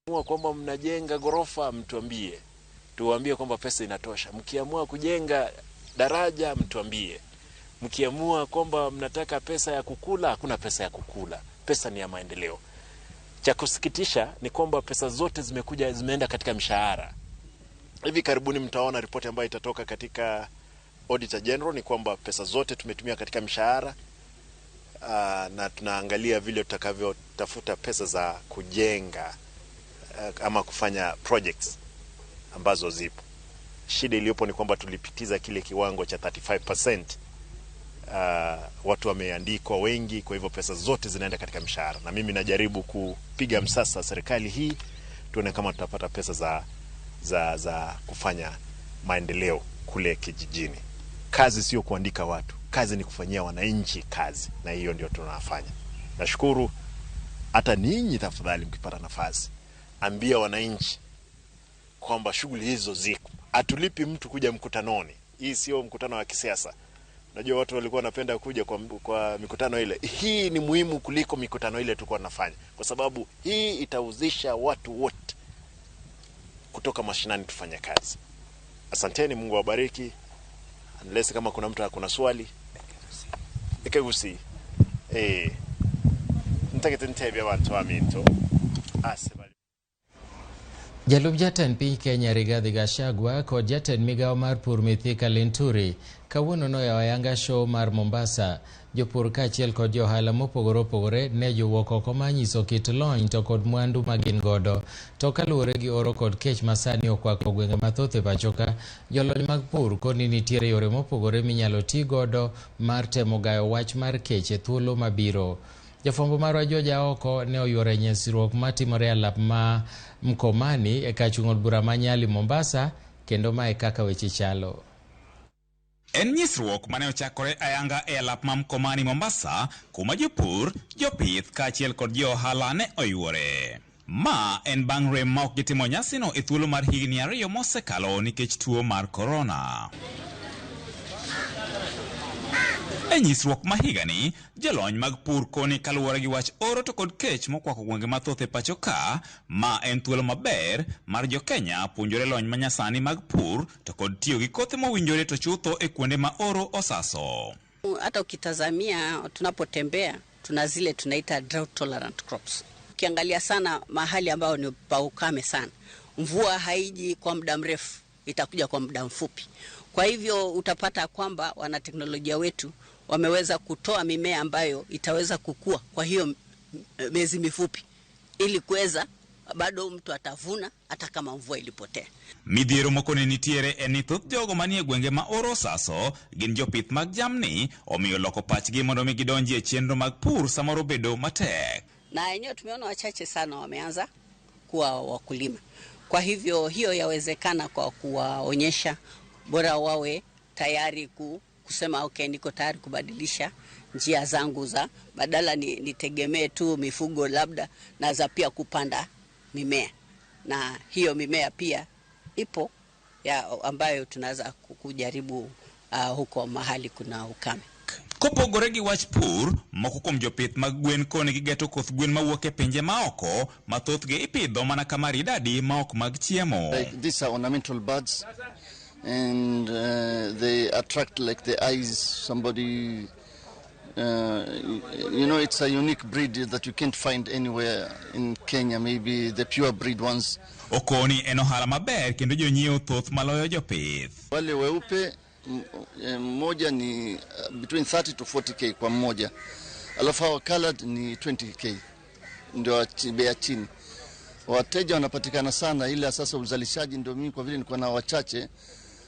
Kwamba mnajenga ghorofa, mtuambie, tuwaambie kwamba pesa inatosha. Mkiamua kujenga daraja, mtuambie. Mkiamua kwamba mnataka pesa ya kukula, hakuna pesa ya kukula. Pesa ni ya maendeleo. Cha kusikitisha ni kwamba pesa zote zimekuja zimeenda katika mishahara. Hivi karibuni mtaona ripoti ambayo itatoka katika Auditor General ni kwamba pesa zote tumetumia katika mishahara, na tunaangalia vile tutakavyotafuta pesa za kujenga ama kufanya projects ambazo zipo. Shida iliyopo ni kwamba tulipitiza kile kiwango cha 35%. Watu wameandikwa wengi, kwa hivyo pesa zote zinaenda katika mishahara, na mimi najaribu kupiga msasa serikali hii tuone kama tutapata pesa za kufanya maendeleo kule kijijini. Kazi sio kuandika watu, kazi ni kufanyia wananchi kazi, na hiyo ndio tunafanya. Nashukuru hata ninyi, tafadhali, mkipata nafasi, ambia wananchi kwamba shughuli hizo ziko. Hatulipi mtu kuja mkutanoni. Hii sio mkutano wa kisiasa. Najua watu walikuwa wanapenda kuja kwa mikutano ile. Hii ni muhimu kuliko mikutano ile tulikuwa tunafanya, kwa sababu hii itahusisha watu wote kutoka mashinani tufanye kazi. Asanteni, Mungu awabariki. Unless kama kuna mtu akuna swali. Ikegusi. Ntakete ntebye abantu aminto. Ase bali. Jalup jatend piny Kenya Rigathi Gachagua kod jatend migawo mar pur Mithika Linturi kawuono noyawo ayanga show mar Mombasa. Jopur kaachiel kod johala mopogore opogore ne jowuok oko mar nyiso kit lony to kod mwandu ma gin godo. To kaluwore gi oro kod kech masani okwako gwenge mathoth e pachoka, jolony mag pur koni nitiere yore mopogore minyalo ti godo mar temo gayo wach mar kech e thuolo mabiro. Jafwambo marwa George Aoko ne oyuoro e nyisruok matimore e alap ma Mkomani e kar chung' od bura ma Nyali Mombasa, kendo mae kaka weche chalo. En nyisruok mane ochakore ayanga e alap ma Mkomani Mombasa, kuma jopur, jopith kaachiel kod jo ohala ne oyuore. Ma en bang' rem ma ok gitimo nyasino e thuolo mar higni 2 mosekalo nikech tuo mar korona. E nyisruok ma higani, jolony mag pur koni kaluwore gi wach oro to kod kech mokwako gwenge mathoth e pacho ka, ma en thuolo maber mar jo-Kenya puonjore lony manyasani mag pur to kod tiyo gi kothe mowinjore to chutho e kuonde ma oro osaso. Hata ukitazamia tunapotembea tuna zile tunaita drought tolerant crops. Ukiangalia sana mahali ambao ni pa ukame sana, mvua haiji kwa muda mrefu, itakuja kwa muda mfupi. Kwa hivyo utapata kwamba wanateknolojia wetu wameweza kutoa mimea ambayo itaweza kukua kwa hiyo miezi mifupi, ili kuweza bado mtu atavuna hata kama mvua ilipotea. Midhiero moko ne nitiere en ni thoth jogo manie gwenge ma oro osaso gin jopith mag jamni, omiyo loko pachgi mondo mi gidonji e chenro mag pur samoro bedo matek. Na enyewe tumeona wachache sana wameanza kuwa wakulima. Kwa hivyo hiyo yawezekana kwa kuwaonyesha, bora wawe tayari kusema okay, niko tayari kubadilisha njia zangu za badala nitegemee tu mifugo labda, na za pia kupanda mimea. Na hiyo mimea pia ipo ya ambayo tunaweza kujaribu huko mahali kuna ukame. Kopogore gi wach pur, moko kuom jopith mag gwen koni gigeto koth gwen mawuok e pinje maoko, ma thothgi ipidho mana ka maridadi ma ok mag chiemo. Like, these are ornamental birds and they attract like the eyes somebody, it's a unique breed that you can't find anywhere in Kenya, maybe the pure breed ones. Okoni en ohala maber kendo jonyiewo thoth maloyo jopith. Wale weupe mmoja ni between 30 to 40K kwa mmoja, alafu hawa colored ni 20K, ndio bei ya chini. Wateja wanapatikana sana, ila sasa uzalishaji ndio mimi kwa vile niko na wachache,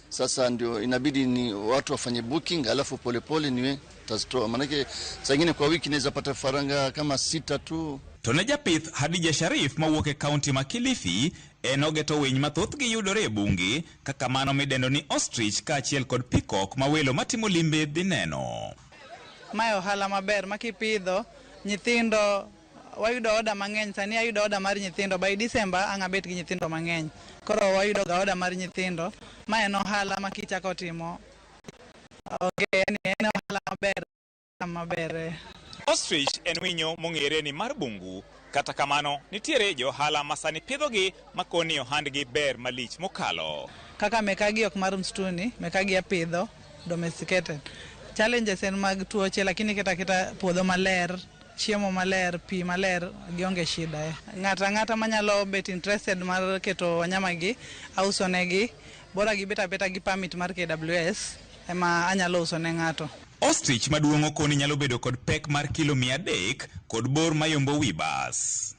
sasa ndio inabidi ni watu wafanye booking, alafu polepole niwe tazitoa. Maanake saa ingine kwa wiki naweza pata faranga kama 6 tu. To ne japith Hadija Sharif mawuok e kaunti ma Kilifi, en ogeto winy ma thothgi yudore e bunge kaka mano midendo ni ostrich kaachiel kod peacock ma welo matimo limbe dhi neno. Mae ohala maber ma kipidho nyithindo, wayudo oda mang'eny. Sani ayudo oda mar nyithindo, by December ang' abet gi nyithindo mang'eny. Koro wayudo ga oda mar nyithindo. Ma en ohala ma kichako timo, onge, yani en ohala maber, maber. Ostrich en winyo mong'ere ni mar bungu Kata kamano, nitiere johala ma sani pidhogi makoni ohandgi ber malich mokalo. Kaka mekagi ok mar msituni, mekagi apidho domesticated. Challenges en mag tuoche, lakini keta aketa puodho maler, chiemo maler, pi maler, gionge shida. Ng'ato ang'ata manyalo bet interested mar keto wanyama gi, auso negi, bora gibet abeta gi permit mar KWS, ema anyalo uso ne ng'ato. Ostrich maduong' okoni nyalo bedo kod pek mar kilo 300 kod bor mayombo wi bas.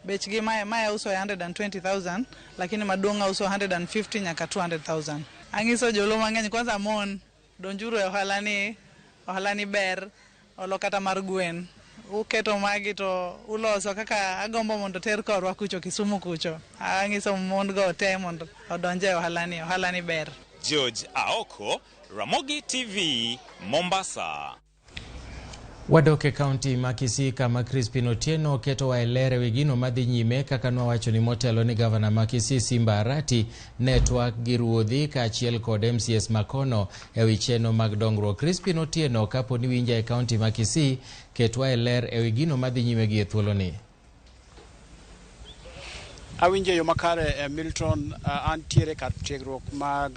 Bechgi mae auso 120,000, lakini maduong' auso 150 nyaka 200,000. Ang'iso joluo mang'eny, kwanza mon, donjuru e ohala ni, ohala ni ber, olo kata mar gwen. Uketo magi to uloso kaka agombo mondo ter korwa kucho Kisumu kucho. Ang'iso mon go te mondo odonje e ohala ni, ohala ni ber. George Aoko, Ramogi TV, Mombasa. Wadok e kaunti ma Kisii kama Crispin Otieno oketowa e ler ewi gino madhi nyime kaka nwawacho ni motelo ni gavana ma Kisii Simba Arati ne twak gi ruodhi kaachiel kod MCAs makono ewi chenro mag dongruok. Crispin Otieno, kapo ni winja e kaunti ma Kisii, ketwa e ler ewi gino madhi nyime gi e thuoloni. Awinjo yo makare, Milton. Antiere kar tiegruok mag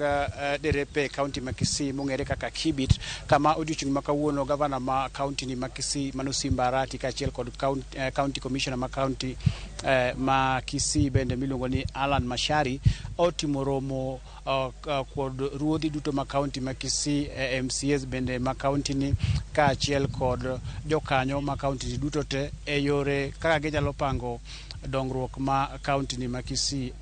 derepe e kaunti ma Kisii mong'ere kaka Kibit, kama odiochieng' ma kawuono gavana ma kaunti ni ma Kisii mano Simba Arati kaachiel kod county commissioner ma kaunti ma Kisii bende miluongo ni Alan Mashari otimo romo kod ruodhi duto ma kaunti ma Kisii, MCAs bende ma kaunti ni kaachiel kod jokanyo ma kaunti ni duto te e yore kaka ginyalo pango dongruok ma kaunti ni ma Kisii.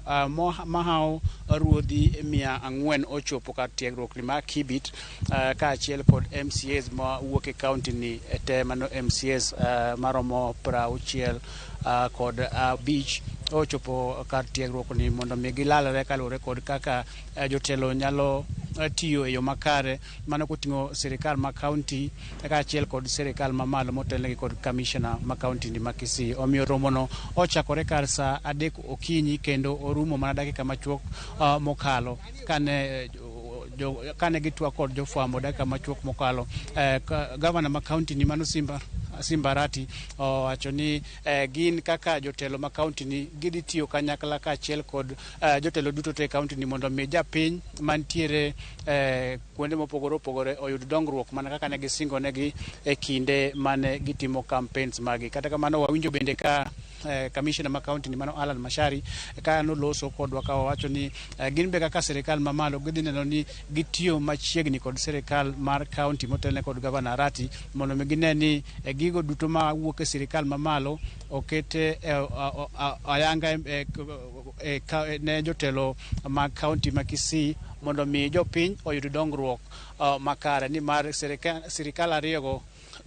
Mahawo ruodhi 400 ochopo kar tiegruok ni ma Kibit, kaachiel kod MCAs ma wuok e kaunti ni te, mano MCAs maromo 65 ochopo kar tiegruok ni mondo mi gilalre kaluwore kod kaka jotelo nyalo tiyo e yo makare, mano koting'o sirikal ma kaunti kaachiel kod sirikal mamalo motelnegi kod kamishna ma kaunti ni ma Kisii. Omiyo romono ochakore kar saa 3 okinyi kendo orumo mana dakika machuok mokalo kane gitwak kod jofwambo dakika machuok mokalo. Gavana ma kaunti ni mano Simba Arati owacho ni gin kaka jotelo ma kaunti ni gidhi tiyo kanyakla kaachiel kod jotelo duto te e kaunti ni mondo mi japiny mantiere kuonde mopogore opogore oyud dongruok mana kaka ne gisingo negi e kinde mane gitimo campaigns magi. Kata kamano wawinjo bende ka commissioner ma kaunti ni mano Alan Mashari ka noloso kodwa ka owacho ni gin be kaka sirikal mamalo gidhi neno ni gitiyo machiegni kod sirikal mar kaunti motelne kod gavana Arati mondo mi gine ni gigo duto mawuok e sirikal mamalo okete ayanga ne jotelo mag kaunti ma Kisii mondo mi jopiny oyud dongruok makare, nimar sirikal ariyogo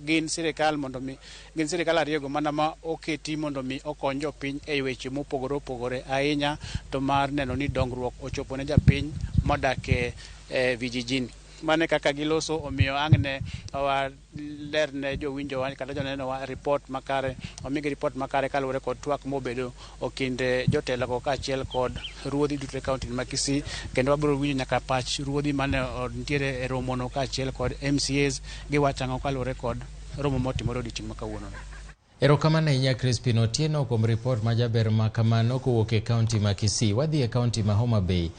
gin sirikal mondo mi gin sirikal ariyogo mana ma oketi mondo mi okony jopiny e weche mopogore opogore ahinya, to mar neno ni dongruok ochopo ne japiny modak e vijijini. Mane kaka giloso, omiyo ang' ne waler ne jowinjowa kata jonenowa report makare, omigi report makare kaluwore kod twak mobedo kind jotelogo kaachiel kod ruodhi duto e kaunti ma Kisii. Kendo wabiro winjo nyaka pach ruodhi mane nitiere e romono kaachiel kod MCAs giwacho ang'o kaluwore kod romo motimore odiochieng' ma kawuono. Erokamano ahinya Crispin Otieno kuom ripot majaber ma kamano kowuok e kaunti ma Kisii. Wadhi e kaunti ma Homa Bay.